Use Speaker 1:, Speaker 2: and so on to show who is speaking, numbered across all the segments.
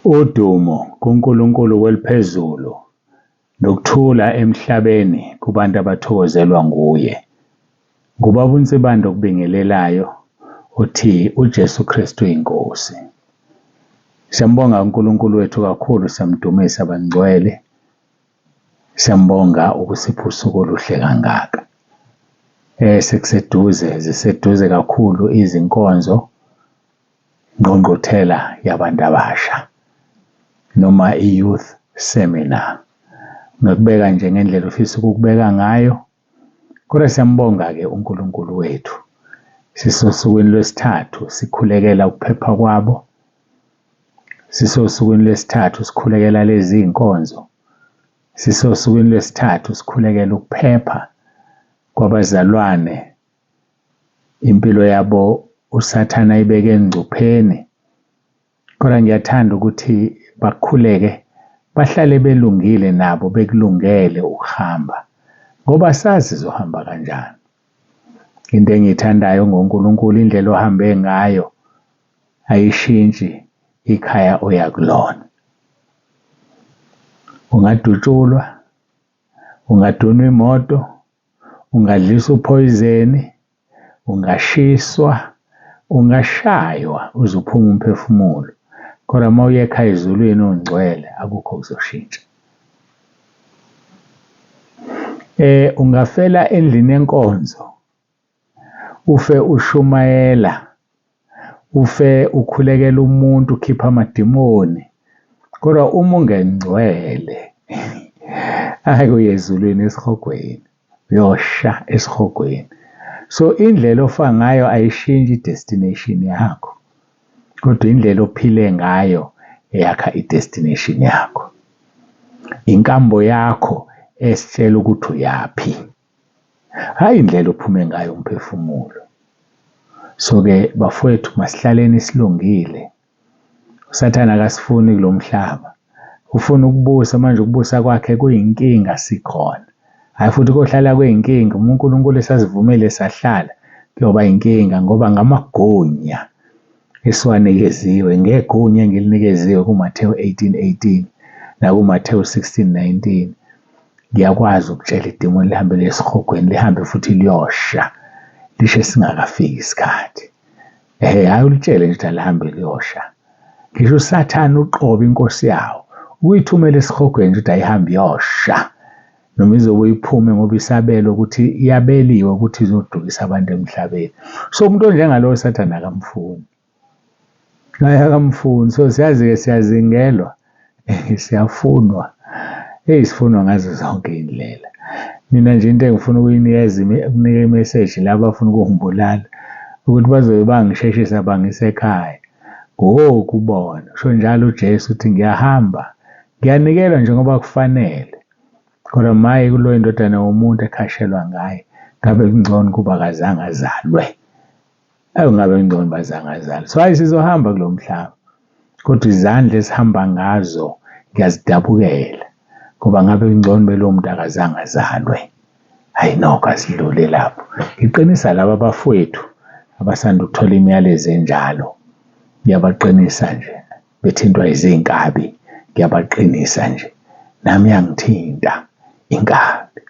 Speaker 1: Udumo kuNkulunkulu kweliphezulu nokuthula emhlabeni kubantu abathokozelwa nguye. Ngubaba uNsibande okubingelelayo uthi uJesu Kristu inkosi. Siyambonga uNkulunkulu wethu kakhulu, siyamdumisa bangcwele. Siyambonga ukusipha usuku oluhle kangaka. Sekuseduze, ziseduze kakhulu izinkonzo ngqungquthela yabantu abasha noma i-youth seminar. Ungakubeka nje ngendlela ofisa ukukubeka ngayo, kodwa siyambonga-ke uNkulunkulu wethu. Sisosukwini lwesithathu sikhulekela ukuphepha kwabo, sisosukwini lwesithathu sikhulekela lezi iy'nkonzo, sisosukwini lwesithathu sikhulekela ukuphepha kwabazalwane, impilo yabo usathane ayibeke engcupheni. Kodwa ngiyathanda ukuthi bakhuleke bahlale belungile nabo bekulungele ukuhamba ngoba asazi sizohamba kanjani. Into engiyithandayo ngoNkulunkulu indlela ohambe ngayo ayishintshi ikhaya oya kulona. Ungadutshulwa, ungadunwa imoto, ungadliswa uphoyizeni, ungashiswa, ungashaywa uze uphume umphefumulo, kodwa uma uya ekhaya ezulwini ungcwele akukho okuzoshintsha. Ungafela endlini yenkonzo, ufe ushumayela, ufe ukhulekela umuntu ukhipha amadimoni, kodwa uma ungengcwele hhayi uya ezulwini esihogweni, uyosha esihogweni. So indlela ofa ngayo ayishintshi i-destination yakho, kodwa indlela ophile ngayo eyakha i-destination yakho. Inkambo yakho esitshela ukuthi uyaphi, hhayi indlela ophume ngayo umphefumulo. So-ke bafowethu, masihlaleni silungile. USathane akasifuni kulo mhlaba, ufuna ukubusa manje, ukubusa kwakhe kuyinkinga sikhona. Hhayi futhi kohlala kuyinkinga uma uNkulunkulu esasivumile sahlala, kuyoba inkinga ngoba ngamagunya esiwanikeziwe, ngegunya engilinikeziwe kuMathewu 18:18 nakuMathewu 16:19. Ngiyakwazi ukutshela idimoni lihambe liye esihogweni, lihambe futhi liyosha, lishe singakafiki isikhathi. Hhayi ulitshele nje ukuthi alihambe liyosha. Ngisho uSathane uqobo inkosi yawo ukuyithumela esihogweni nje ukuthi ayihambe iyosha, noma izobuye iphume ngoba isabelo ukuthi iyabeliwe ukuthi izodukisa abantu emhlabeni. So umuntu onjengalowo Sathane akamfuni, naye akamfuni. So siyazi-ke siyazingelwa, siyafunwa, eyi sifunwa ngazo zonke iy'ndlela. Mina nje into engifuna ukuyinikeza ukunika imeseji laba abafuna ukungibulala ukuthi bazobe bangisheshisa bangise ekhaya. Ngokubona usho njalo uJesu uthi ngiyahamba, ngiyanikelwa njengoba kufanele, kodwa maye kuloyo ndodana yomuntu ekhashelwa ngaye, ngabe kungcono ukuba akazange azalwe. Awu ngabe kungcono bazange azalwe. So hhayi sizohamba kulo mhlaba, kodwa izandla esihamba ngazo ngiyazidabukela ngoba ngabe kungcono belowo muntu akazange azalwe. Hhayi nokho asidlule lapho. Ngiqinisa laba abafowethu abasanda ukuthola imiyalezo enjalo, ngiyabaqinisa nje bethintwa izinkabi, ngiyabaqinisa nje nami iyangithinta inkabi.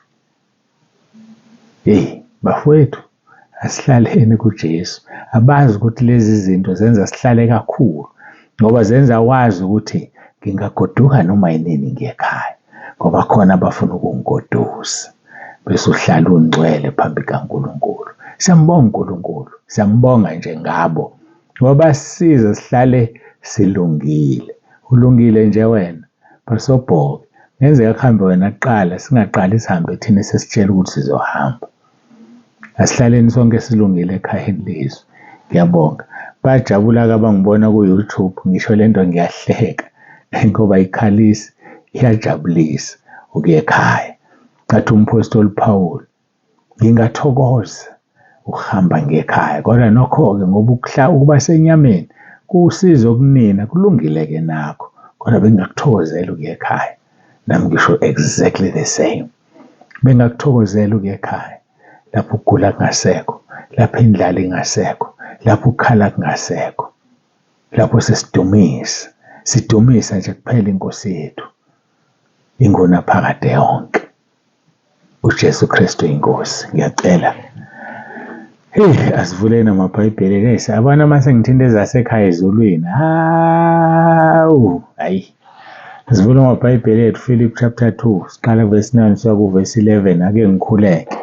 Speaker 1: Hey bafowethu, asihlaleni kuJesu. Abazi ukuthi lezi zinto zenza sihlale kakhulu ngoba zenza wazi ukuthi ngingagoduka noma yinini ngiye ekhaya ngoba khona abafuna ukungigodusa, bese uhlala ungcwele phambi kaNkulunkulu. Siyambonga uNkulunkulu, siyambonga nje ngabo ngoba basisiza sihlale silungile. Ulungile nje wena, bhasobhoke. Kungenzeka kuhambe wena kuqala, singaqali sihambe thina sesitshela ukuthi sizohamba. Asihlaleni sonke silungile ekhayeni lezwi. Ngiyabonga. Bayajabula-ke abangibona ku-YouTube, ngisho lento ngiyahleka ngoba ayikhalisi, iyajabulisa ukuya ekhaya. Ngathi umphostoli Paul, ngingathokoza ukuhamba ngiye ekhaya, kodwa nokho-ke ngoba ukuba senyameni kuwusizo kunina, kulungile-ke nakho, kodwa bengingakuthokozela ukuya ekhaya. Nami ngisho exactly the same. Bengingakuthokozela ukuya ekhaya lapho ukugula kungasekho, lapho indlala ingasekho, lapho ukukhala kungasekho, lapho sesidumisa. Sidumisa nje kuphela inkosi yethu ingunaphakade yonke, uJesu Kristu inkosi. Ngiyacela, hey, asivuleni amaBhayibheli lesi yabona uma sengithinta ezasekhaya ezulwini, hawu, hayi. Sivule amaBhayibheli ethu, Philip chapter 2, siqala verse 9 siya ku-verse 11. Ake ngikhuleke.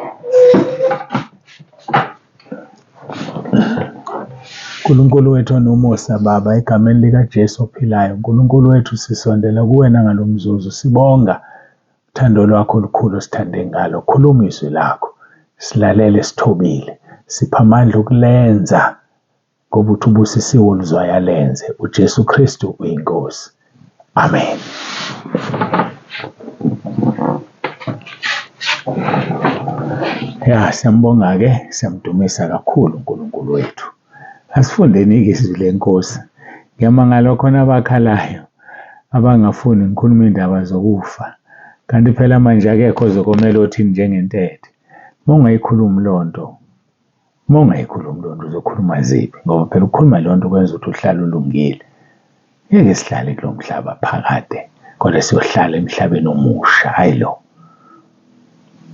Speaker 1: Nkulunkulu wethu onomusa Baba, egameni likaJesu ophilayo, Nkulunkulu wethu sisondela kuwena ngalo mzuzu, sibonga uthando lwakho olukhulu osithande ngalo. Khuluma izwi lakho, silalele sithobile, sipha amandla okulenza ngoba uthi ubusisiwe oluzwayo alenze. uJesu Kristu uyiNkosi. Amen. Ya, siyambonga-ke, siyamdumisa kakhulu uNkulunkulu wethu. Asifundeni-ke izwi lenkosi. Ngiyamangala khona abakhalayo abangafuni ngikhulume indaba zokufa. Kanti phela manje akekho ozokomela othini njengentethe. Uma ungayikhulumi loo nto, uma ungayikhulumi loo nto uzokhuluma ziphi? Ngoba phela ukukhuluma loo nto kwenza ukuthi uhlale ulungile. Ngeke sihlale kulo mhlaba phakade, kodwa siyohlala emhlabeni omusha, hhayi lo,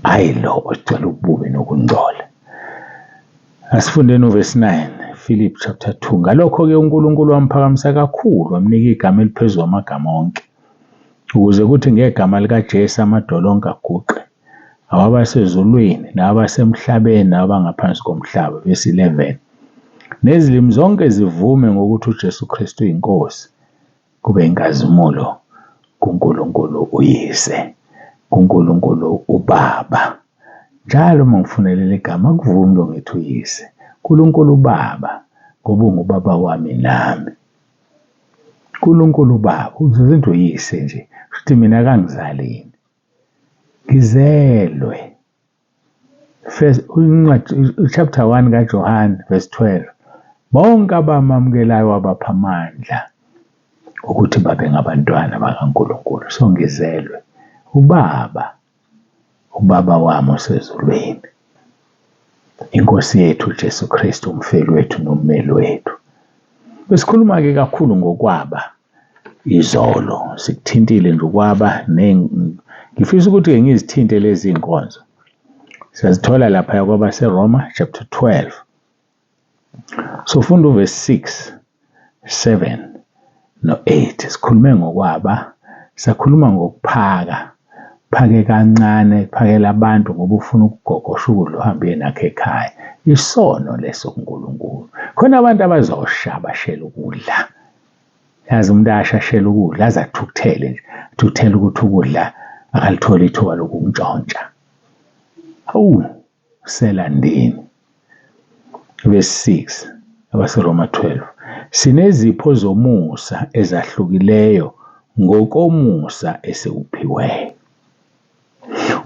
Speaker 1: hhayi lo ogcwele ububi nokungcola. Asifundeni uvesi 9, Philip chapter 2. Ngalokho-ke uNkulunkulu wamphakamisa kakhulu, wamnika igama eliphezu kwamagama onke, ukuze kuthi ngegama likaJesu amadolo onke aguqe, awabasezulwini nawabasemhlabeni nawabangaphansi komhlaba. Verse 11. Nezilimi zonke zivume ngokuthi uJesu Kristu uyinkosi, kube inkazimulo kuNkulunkulu uYise, kuNkulunkulu uBaba. Njalo uma ngifuna leli gama akuvumi lo ngithi uYise, uNkulunkulu uBaba, ngoba ungubaba wami nami. uNkulunkulu uBaba, uzozenza uYise nje, futhi mina akangizali yini? Ngizelwe. First, incwadi chapter 1 kaJohane verse 12. Bonke abamamukelayo wabapha amandla ukuthi babe ngabantwana bakaNkulunkulu. So ngizelwe uBaba, uBaba wami osezulwini, inkosi yethu uJesu Kristu, umfeli wethu nommeli wethu. Besikhuluma-ke kakhulu ngokwaba izolo, sikuthintile nje ukwaba, ngifisa ukuthi-ke ngizithinte lezi iy'nkonzo. Siyazithola lapha kwabaseRoma chapter 12. So funda uverse 6, 7 no-8. Sikhulume ngokwaba, sakhuluma ngokuphaka. Phake kancane, phakela abantu ngoba ufuna ukugogosha ukudla uhambe uye nakho ekhaya. Isono leso kuNkulunkulu. Khona abantu abazosha bashela ukudla. Yazi umuntu ashashela ukudla aze athukuthele nje, athukuthele ukuthi ukudla akalitholi ithuba lokuntshontsha. Hawu, selandini. Verse 6 abaseRoma 12. Sinezipho zomusa ezahlukileyo ngokomusa esiwuphiweyo.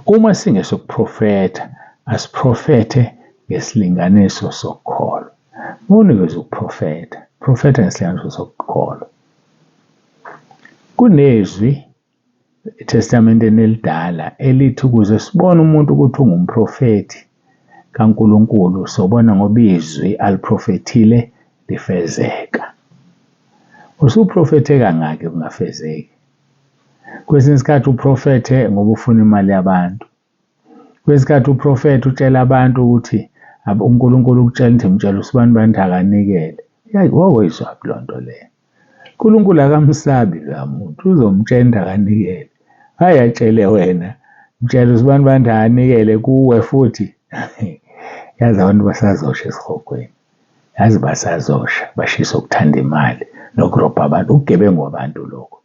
Speaker 1: Uma singesokuprofetha, asiprofethe ngesilinganiso sokukholwa. Uma unikezwe ukuprofetha, profetha ngesilinganiso sokukholwa. Kunezwi eTestamenteni elidala elithi ukuze sibone umuntu ukuthi ungumprofethi kaNkulunkulu, sobona ngoba izwi aliprofethile lifezeka. Usuprofethe kangaki kungafezeki? Kwesinye isikhathi uprofethe ngoba ufuna imali yabantu. Kwesinye isikhathi uprofethe utshela abantu ukuthi uNkulunkulu ukutshela ukuthi mtshela usibani bani ukuthi akanikele. Yayi, wawuyizwaphi loo nto leyo? uNkulunkulu akamsabi loya muntu, uzomtshela ukuthi akanikele. Hhayi atshele wena, mtshela usibani bani ukuthi akanikele kuwe futhi. Yazi abantu basazosha esihogweni. Yazi basazosha, bashisa ukuthanda imali nokurobha abantu, ubugebengu abantu lokho.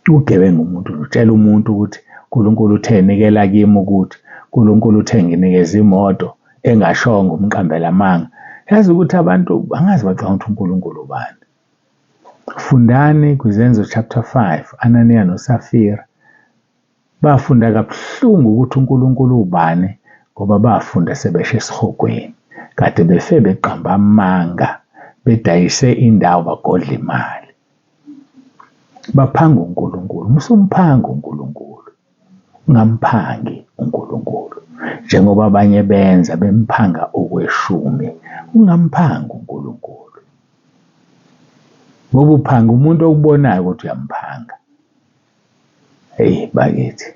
Speaker 1: Ubugebengu umuntu, utshela umuntu ukuthi uNkulunkulu uthe nikela kimi ukuthi, uNkulunkulu uthe nginikeze imoto engashongo, umqambela amanga. Yazi ukuthi abantu bangaze bacabanga ukuthi uNkulunkulu ubani. Fundani kwiZenzo chapter 5, Ananiya noSafira. Bafunda kabuhlungu ukuthi uNkulunkulu ubani ngoba bafunda sebesha esihogweni. Kade befe beqamba amanga, bedayise indawo bagodla imali. Baphanga uNkulunkulu, musumphanga uNkulunkulu. Ungamphangi uNkulunkulu. Njengoba abanye benza bemphanga okweshumi, ungamphangi uNkulunkulu. Ngoba uphanga umuntu okubonayo ukuthi uyamphanga. Eyi bakithi.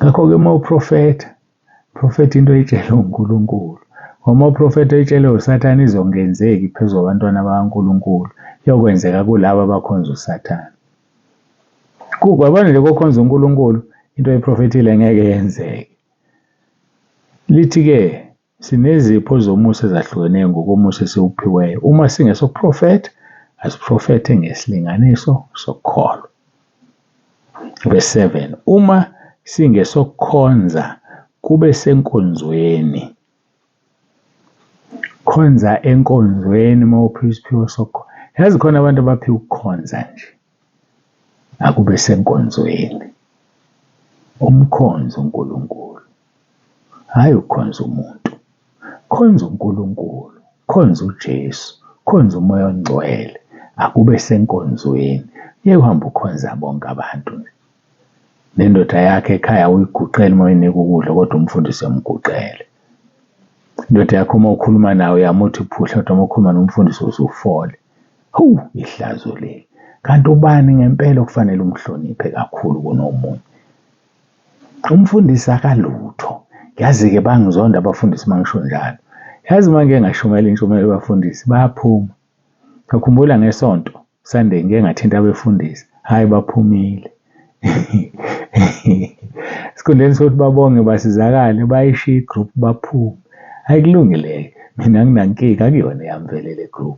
Speaker 1: Ngakho-ke uma uprofetha, profetha into oyitshelwe uNkulunkulu. Uma uprofetha oyitshelwe uSathane izongenzeki phezu kwabantwana bakaNkulunkulu, iyokwenzeka kulabo abakhonza uSathane. Kwabona nje kokhonza uNkulunkulu, into oyiprofethile ngeke yenzeke. Lithi-ke sinezipho zomusa ezahlukeneyo ngokomusa esiwuphiweyo. Uma singesokuprofetha, asiprofethe ngesilinganiso sokukholwa. Verse 7, uma singesokukhonza kube senkonzweni. Khonza enkonzweni uma uphiwa isiphiwo sokukho. Yazi khona abantu abaphiwa ukukhonza nje, akube senkonzweni. Umkhonze uNkulunkulu, hhayi ukukhonza umuntu. Khonza uNkulunkulu, khonza uJesu, khonza uMoya oNgcwele, akube senkonzweni. Ngeke uhambe ukhonza bonke abantu. Nendoda yakhe ekhaya uyiguqele uma uyinika ukudla kodwa umfundisi uyamguqela. Indoda yakho uma ukhuluma nayo uyamuthi phuhla kodwa uma ukhuluma nomfundisi usufole. Hawu, ihlazo leli. Kanti ubani ngempela okufanele umhloniphe kakhulu kunomunye? Umfundisi akalutho. Yazi-ke bangizonda abafundisi uma ngisho njalo. Yazi uma ngike ngashumayela intshumayelo yabafundisi bayaphuma. Ngiyakhumbula ngeSonto, Sunday, ngike ngathinta abefundisi, hhayi baphumile. Esikhundleni sokuthi babonge basizakale, bayishiya i-group baphume. Hhayi kulungile-ke, mina anginankinga, akuyona eyami vele le group.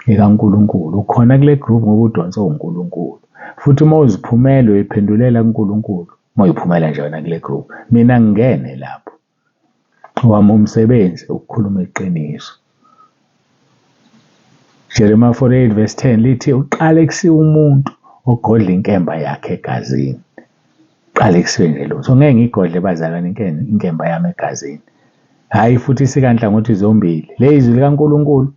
Speaker 1: EkaNkulunkulu, ukhona kule group ngoba udonswe uNkulunkulu. Futhi uma uziphumela uyiphendulela kuNkulunkulu. Uma uyiphumela nje wena kule group, mina ngingene lapho. Owami umsebenzi ukukhuluma iqiniso. Jeremiah 48 verse 10 lithi uqalekisiwe umuntu ogodla inkemba yakhe egazini. Uqalekisiwe nje lo. So ngeke ngiyigodle bazalwane inkemba yami egazini. Hhayi futhi isika nhlangothi zombili. Le izwi likaNkulunkulu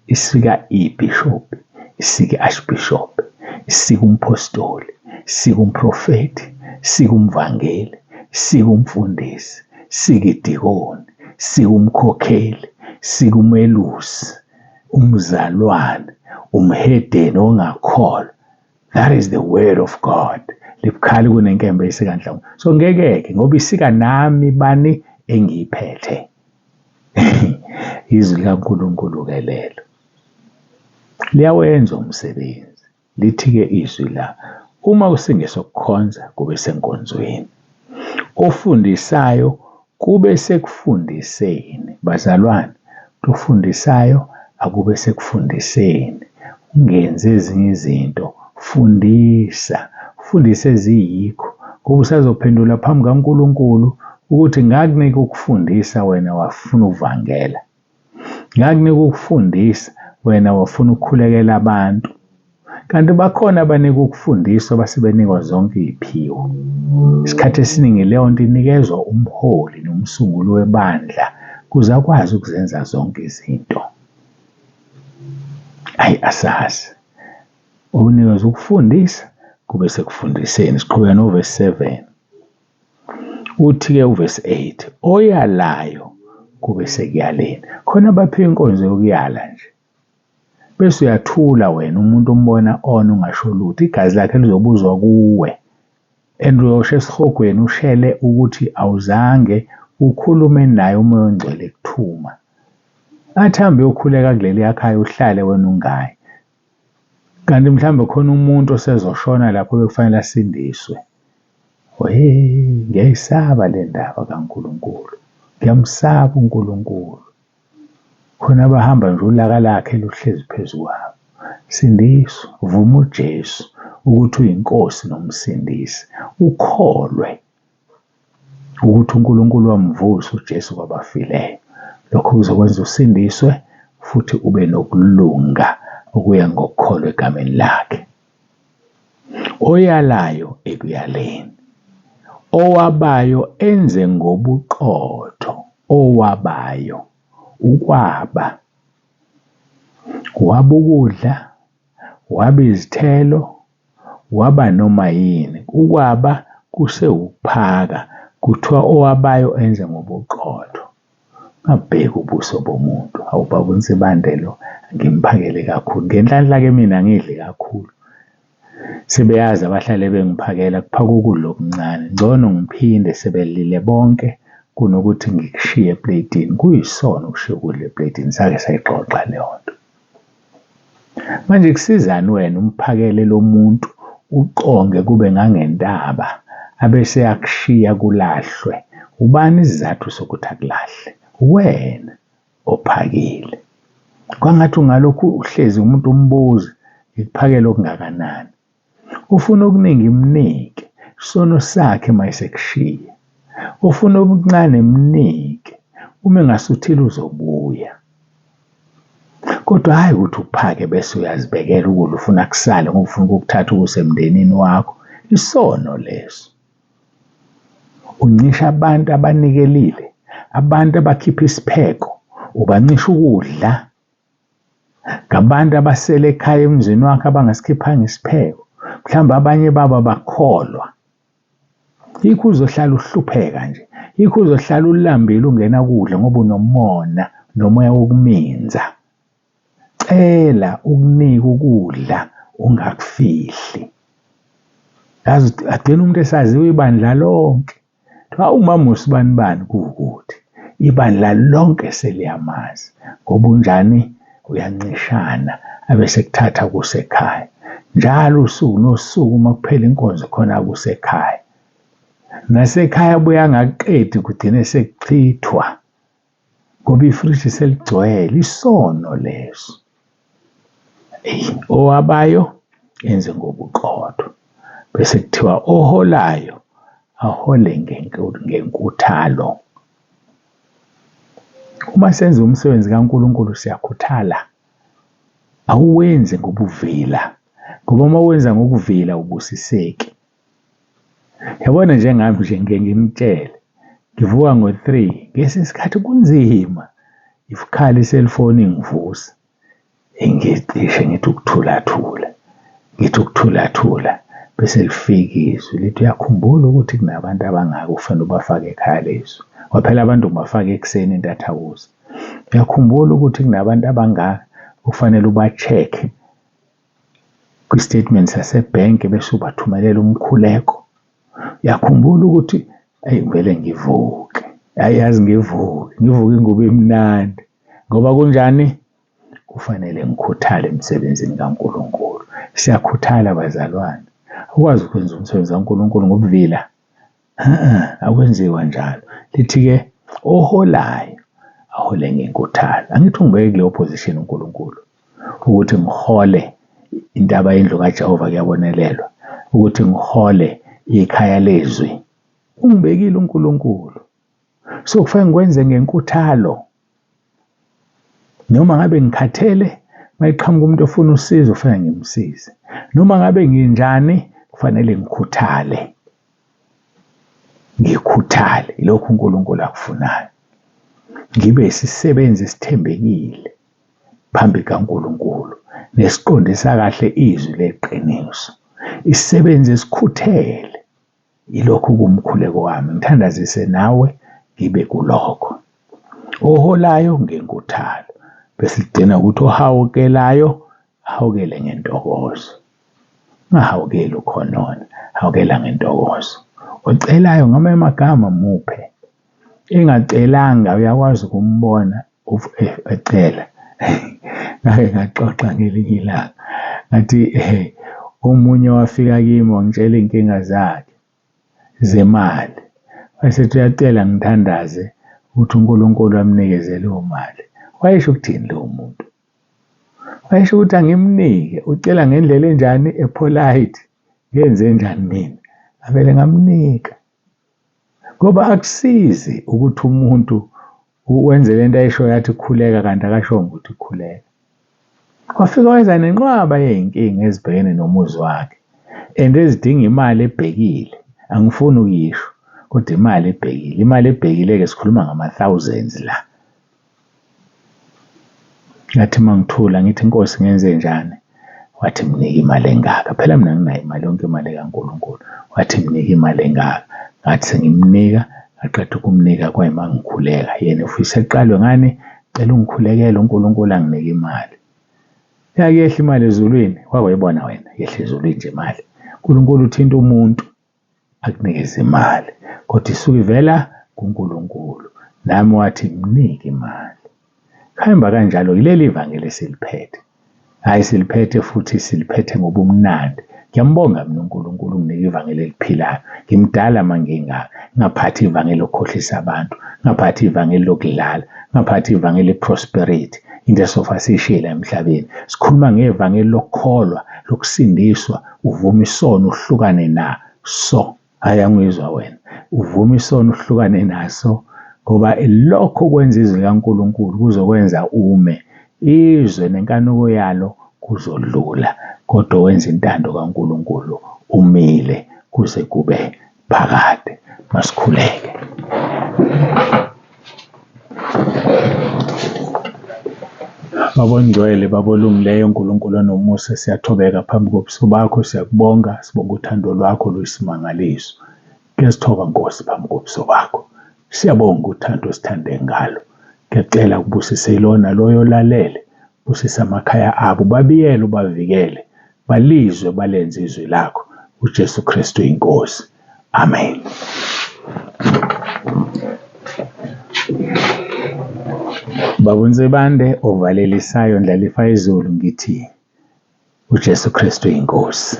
Speaker 1: isika ibhishobhi, isika i-archbishop, isika umphostoli, isika umprofethi, isika umvangeli, isika umfundisi, isika idikoni, isika umkhokheli, isika umelusi, umzalwane, umhedeni ongakholwa. That is the word of God. Libukhali kunenkemba esika nhlangothi. So ngeke-ke ngoba isika nami bani engiyiphethe. Izwi likaNkulunkulu-ke lelo. Liyawenza umsebenzi. Lithi-ke izwi la, uma usingesokukhonza kube senkonzweni. Ofundisayo kube sekufundiseni. Bazalwane, ofundisayo akube sekufundiseni. Ungenzi ezinye izinto, fundisa, ufundise eziyikho ngoba usazophendula phambi kaNkulunkulu ukuthi ngakunika ukufundisa wena wafuna ukuvangela. Ngakunika ukufundisa wena wafuna ukukhulekela abantu. Kanti bakhona abanika ukufundiswa basebenikwa zonke iy'phiwo. Isikhathi esiningi leyo nto inikezwa umholi nomsunguli webandla ukuze akwazi ukuzenza zonke izinto. Ayi asazi. Ukunikeza ukufundisa kube sekufundiseni. Siqhubeka novesi 7. Uthi-ke uvesi 8, oyalayo kube sekuyaleni. Khona baphiwa inkonzo yokuyala nje. Bese uyathula wena umuntu umbona on ungasho lutho, igazi lakhe lizobuzwa kuwe. And uyosha esihogweni ushele ukuthi awuzange ukhulume naye uMoya oNgcwele ekuthuma. Athi hambe uyokhuleka kuleli khaya uhlale wena ungayi. Kanti mhlawumbe khona umuntu osezoshona lapho bekufanele asindiswe. Hey, ngiyayisaba le ndaba kaNkulunkulu. Ngiyamsaba uNkulunkulu. Khona abahamba nje ulaka lakhe luhlezi phezu kwabo. Sindiswa, vuma uJesu ukuthi uyinkosi nomsindisi. Ukholwe ukuthi uNkulunkulu wamvusa uJesu kwabafileyo. Lokho kuzokwenza usindiswe futhi ube nokulunga okuya ngokukholwa egameni lakhe. Oyalayo ekuyaleni, owabayo enze ngobuqotho, owabayo ukwaba. Waba ukudla, waba izithelo, waba noma yini. Ukwaba kusewukuphaka, kuthiwa owabayo enze ngobuqotho. Ungabheki ubuso bomuntu. Hawu, ubaba uNsibande lo ngimphakele kakhulu. Ngenhlanhla-ke mina angidli kakhulu. Sebeyazi abahlale bengiphakela kuphakwa ukudla okuncane, ngcono ngiphinde sebedlile bonke kunokuthi ngikushiye epleyitini. Kuyisono ukushiya ukudla epleyitini, sake sayixoxa leyo nto. Manje kusizani wena umphakele lo muntu uqonge kube ngangentaba abese eyakushiya kulahlwe? Ubani isizathu sokuthi akulahle? Uwena ophakile. Kwangathi ungalokhu uhlezi umuntu umbuze, ngikuphakele okungakanani? Ufuna okuningi mnike, isono sakhe mayesekushiya. Ufuna okuncane mnike, uma engasuthile uzobuya. Kodwa hhayi ukuthi uphake bese uyazibekela ukudla ufuna kusale ngoba ufuna ukukuthatha ukuse emndenini wakho. Isono leso. Uncisha abantu abanikelile, abantu abakhipha isipheko, ubancisha ukudla. Ngabantu abasele ekhaya emzini wakho abangasikhiphanga isipheko, mhlawumbe abanye babo abakholwa. Yikho uzohlala uhlupheka nje, yikho uzohlala ulambile ungena kudla ngoba unomona nomoya wokuminza. Cela ukunika ukudla ungakufihli. Yazi agcina umuntu esaziwa ibandla lonke. Kuthiwa umama usibanibani kuwukuthi ibandla lonke seliyamazi ngoba unjani? Uyancishana abese kuthatha kusekhaya. Njalo usuku nosuku uma kuphela inkonzo khona kusekhaya. Nasekhaya abuye angakuqedi kugcine sekuchithwa ngoba ifriji seligcwele. Isono leso. Eyi, owabayo enze ngobuqotho bese kuthiwa oholayo ahole ngenkuthalo. Uma senza umsebenzi kaNkulunkulu siyakhuthala, awuwenzi ngobuvila ngoba uma wenza ngokuvila ubusiseki. Yabona njengami nje ngike nginitshele, ngivuka ngo-three ngesinye isikhathi kunzima ikhala i-cellphone ingivusa, ngicishe ngithi ukuthulathula, ngithi ukuthulathula bese lifika izwi lithi, uyakhumbula ukuthi kunabantu abangaka okufanele ubafake ekhaya lezwi. Ngoba phela abantu ngibafaka ekuseni entathakusa. Uyakhumbula ukuthi kunabantu abangaka okufanele uba-check-e kwi-statement sasebhenki bese ubathumelela umkhuleko. Uyakhumbula ukuthi eyi ngivele ngivuke, hhayi yazi ngivuke, ngivuke ingubo imnandi ngoba kunjani? Kufanele ngikhuthale emsebenzini kaNkulunkulu. Siyakhuthala bazalwane, ukwazi ukwenza umsebenzi kaNkulunkulu ngobuvila akwenziwa njalo. Lithi-ke oholayo ahole ngenkuthalo. Angithi ungibeke kuleyo position uNkulunkulu ukuthi ngihole intaba yendlu kaJehova kuyabonelelwa, ukuthi ngihole ikhaya lezwi. Ungibekile uNkulunkulu, so kufanele ngikwenze ngenkuthalo. Noma ngabe ngikhathele, mayiqhamuka umuntu ofuna usizo kufanele ngimsize. Noma ngabe nginjani, kufanele ngikhuthale. Ngikhuthale, ilokhu uNkulunkulu akufunayo. Ngibe isisebenzi esithembekile phambi kaNkulunkulu nesiqondisa kahle izwi leqiniso. Isisebenzi esikhuthele, ilokhu kuwumkhuleko wami. Ngithandazise nawe ngibe kulokho. Oholayo ngenkuthalo bese ligcina ukuthi ohawukelayo ahawukele ngentokozo. Ungahawukeli ukhonona, hawukela ngentokozo. Ocelayo ngamanye amagama muphe. Engacelanga uyakwazi ukumbona ecela. Ngake ngaxoxa ngelinye ilanga ngathi omunye wafika kimi wangitshela iy'nkinga zakhe zemali. Wayesethi uyacela ngithandaze ukuthi uNkulunkulu amnikeze leyo mali. Wayesho ukuthini lowo muntu? Wayesho ukuthi angimnike, ucela ngendlela enjani? E-polite. Ngenze njani mina? Ngavele ngamnika. Ngoba akusizi ukuthi umuntu wenze lento ayishoyo athi khuleka kanti akashongo ukuthi khuleka. Wafika wenza nenqwaba yey'nkinga ezibhekene nomuzi wakhe and ezidinga imali ebhekile. Angifuni ukuyisho kodwa imali ebhekile. Imali ebhekile-ke sikhuluma ngama-thousands la. Ngathi uma ngithula ngithi Nkosi ngenze njani? Wathi mnike imali engaka. Phela mina anginayo imali, yonke imali ekaNkulunkulu. Wathi mnike imali engaka. Ngathi sengimnika Aqeda ukumnika kwayima ngikhuleka, yena ufisa kuqalwe ngani? Cela ungikhulekele uNkulunkulu anginike imali. Yake yehla imali ezulwini, wake wayibona wena yehla ezulwini nje imali. uNkulunkulu uthinta umuntu akunikeze imali, kodwa isuke ivela kuNkulunkulu. Nami wathi mnike imali. Kuhamba kanjalo, yileli ivangeli esiliphethe. Hhayi, siliphethe futhi siliphethe ngobumnandi. Ngiyambonga mina uNkulunkulu unginike ivangeli eliphilayo. Ngimdala uma ngingaka, ngingaphathi ivangeli lokukhohlisa abantu, ngingaphathi ivangeli lokudlala, ngingaphathi ivangeli le-prosperity, into esofa siyishiye la emhlabeni. Sikhuluma ngevangeli lokukholwa, lokusindiswa, uvume isono uhlukane naso. Hhayi, angizwa wena, uvume isono uhlukane naso, ngoba lokho kwenza izwi likaNkulunkulu kuzokwenza ume. Izwe nenkanuko yalo kuzodlula, kodwa wenza intando kaNkulunkulu umile kuze kube phakade. Masikhuleke. Baba ongcwele, Baba olungileyo, Nkulunkulu onomusa, siyathobeka phambi kobuso bakho, siyakubonga, sibonga uthando lwakho oluyisimangaliso. Kuyasithoba Nkosi phambi kobuso bakho. Siyabonga uthando osithande ngalo. Ngiyacela ukubusise yilona loyo olalele, busise amakhaya abo, ubabiyele, ubavikele, balizwe balenze izwi lakho. uJesu Kristu inkosi. Amen. Baba uNsibande ovalelisayo ndlalifa izulu ngithi uJesu Kristu inkosi.